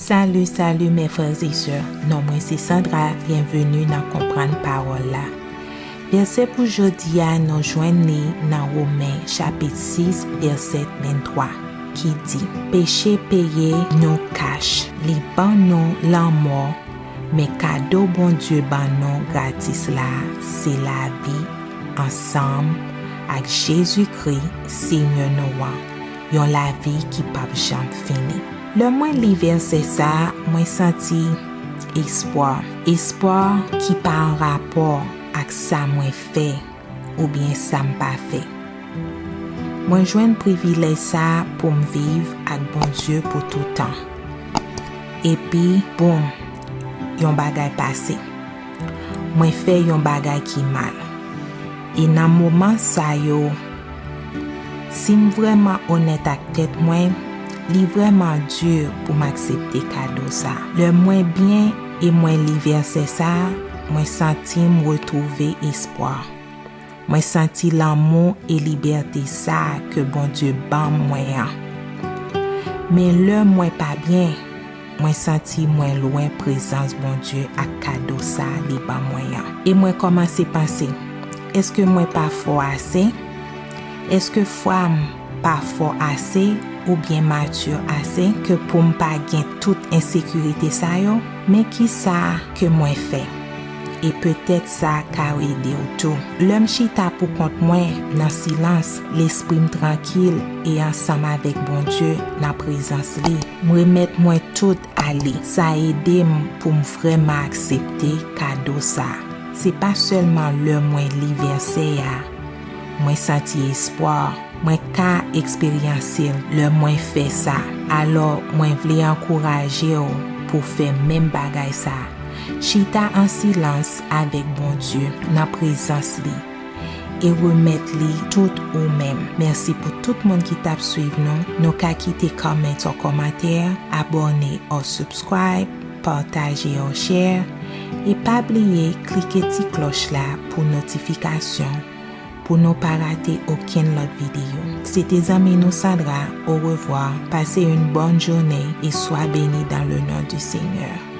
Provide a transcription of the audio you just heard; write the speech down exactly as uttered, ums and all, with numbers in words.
Salut, salut mes frères et sœurs. Non mwen se Sandra, byenveni nan Konprann Pawòl la. Vèsè pou jodi a nou jwenn li nan Women chapit sis vèsè venntwa ki di, peche peye nou kach, li ban nou lanmò, men kado Bondye ban nou gratis la se lavi ansanm ak Jezikri, Senyè nou an, yon lavi ki p ap janm fini. Lè mwen li vèsè sa a, mwen santi espwa. Espwa ki pa an rapò ak sa mwen fè oubyen sa m pa fè. Mwen jwenn privilèj sa a pou m viv ak Bondye pou toutan. Epi, boum, yon bagay pase. Mwen fè yon bagay ki mal. E nan moman sa yo, si m vrèman onèt ak tèt mwen, li vrèman di pou m aksepte kado sa. Lè mwen byen e mwen li vèsè sa, mwen santi m retwouve espwa. Mwen santi lanmou e libète sa ke Bondye ban mwen an. Men lè mwen pa byen, mwen santi mwen lwen prezans Bondye ak kado sa li ban mwen an. E mwen kòmanse panse, èske mwen pa fò ase? Èske fwa m pa fò ase oubyen mati ase ke pou m pa gen tout ensekirite sa yo? Men kisa ke mwen fè? E petèt sa ka ede w tou. Lè m chita pou kont mwen nan silans, lespri m trankil e ansanm avèk Bondye nan prezans li, m remèt mwen tout a li. Sa ede m pou m vrèman aksepte kado sa. Se pa sèlman lè mwen li vèsè a, mwen santi espwa. Mwen ka eksperyanse l lè mwen fè sa. Alò, mwen vle ankouraje w pou w fè menm bagay sa. Chita an silans avèk Bondye nan prezans li e remèt li tout ou menm. Mèsi pou tout moun ki t ap swiv nou. Nou ka kite comment an kòmantè, abòne or subscribe, pataje or share. E pa bliye klike ti klòch la pou notifikasyon, pou nou pa rate okenn lòt videyo. Se te zanmi nou Sandra. Au revoir. Passez une bonne journée et soyez bénis dans le nom du Seigneur.